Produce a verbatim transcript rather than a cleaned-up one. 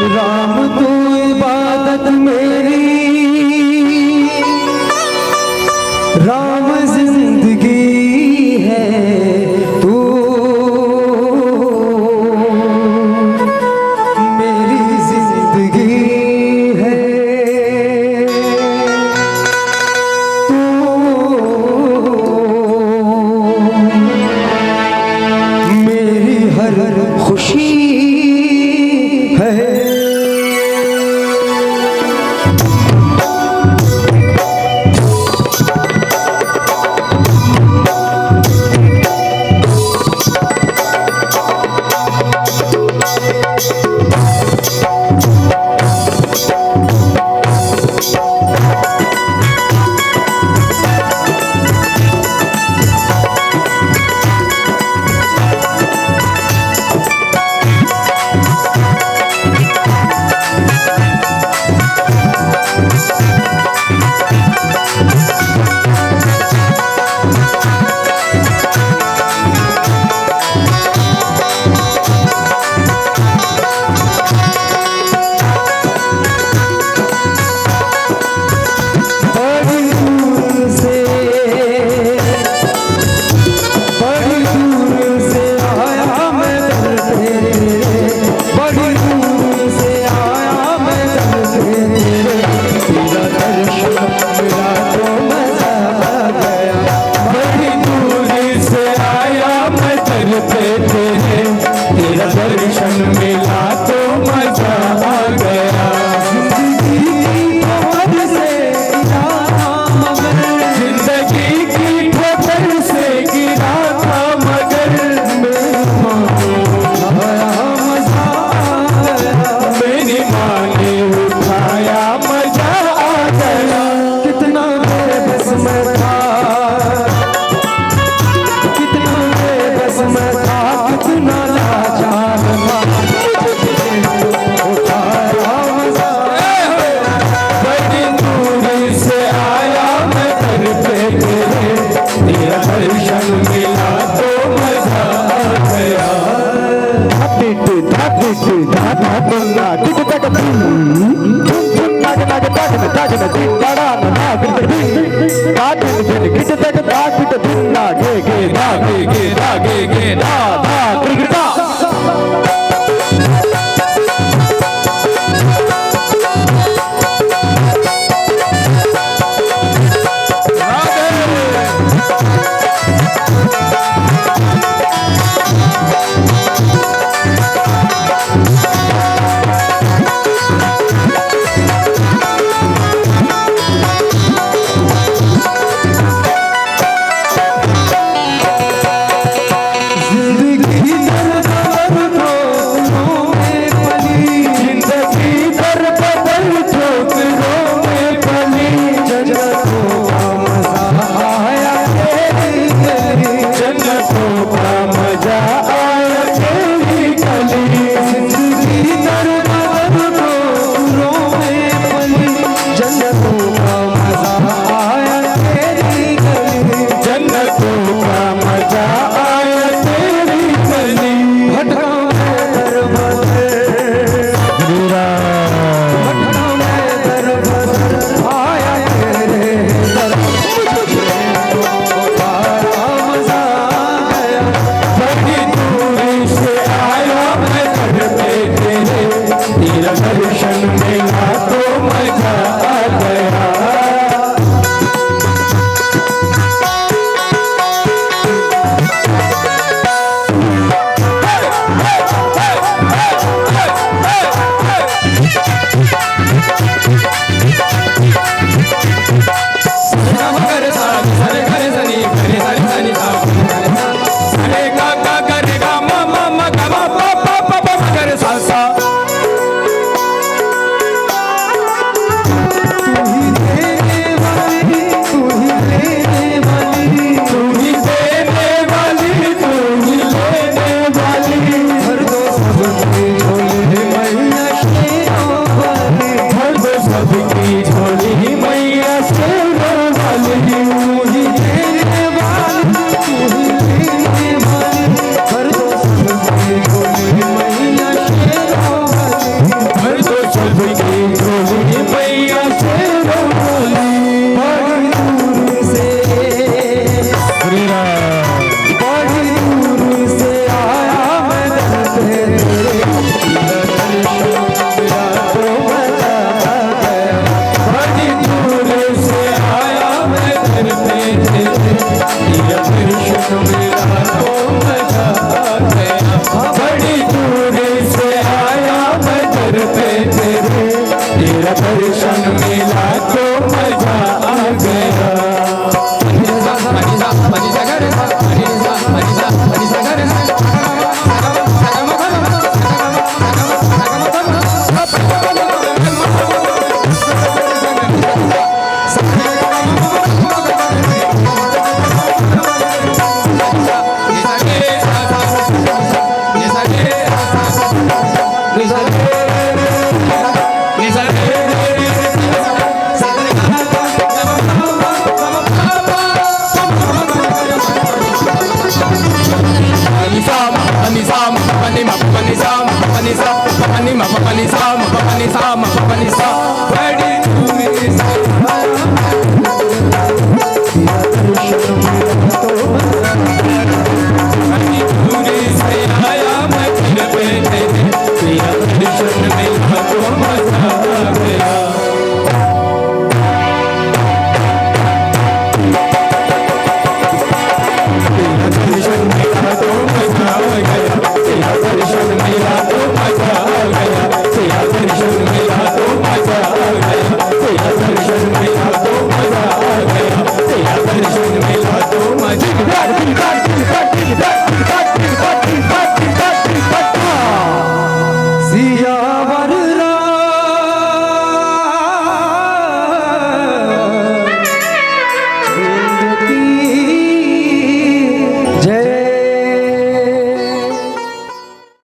राम तू इबादत मेरी, राम जिंदगी है तू, मेरी जिंदगी है तू, मेरी हर खुशी है। बड़ी दूर से, बड़ी दूर से आया मैं दर पे तेरे, बड़ी दूर से आया मैं दर पे तेरे, तेरा दर्शन मिला तो मजा आ गया। बड़ी दूर से आया मैं दर पे तेरे, तेरा दर्शन मिला तो मजा आ गया। जिंदगी की खबर से गिरा था मगर, जिंदगी की खबर से गिरा था मगर, मेहमान आया मजा आया। मेरी माँ ने उठाया मजा आ गया। कितना बेबस मैं था, कितना बेबस मैं था, कितना लाचार था। उठाया मजा। बड़ी दूर से आया मैं दर पे तेरे, तेरा दर्शन मिला तो मजा आ गया। धा टिट, धा टिट, धा धा टुन्ना, टिट टक धुन। धुन धुन नाग नाग तागन तागन दिन दाड़ा ना नाग दिन। धा टिट टिट, टिट टक धा टिट धुन ना गे गे धा गे गे धा गे गे धा धा गिरगिटा। जिंदगी तेरा दर्शन मिला तो मजा आ गया।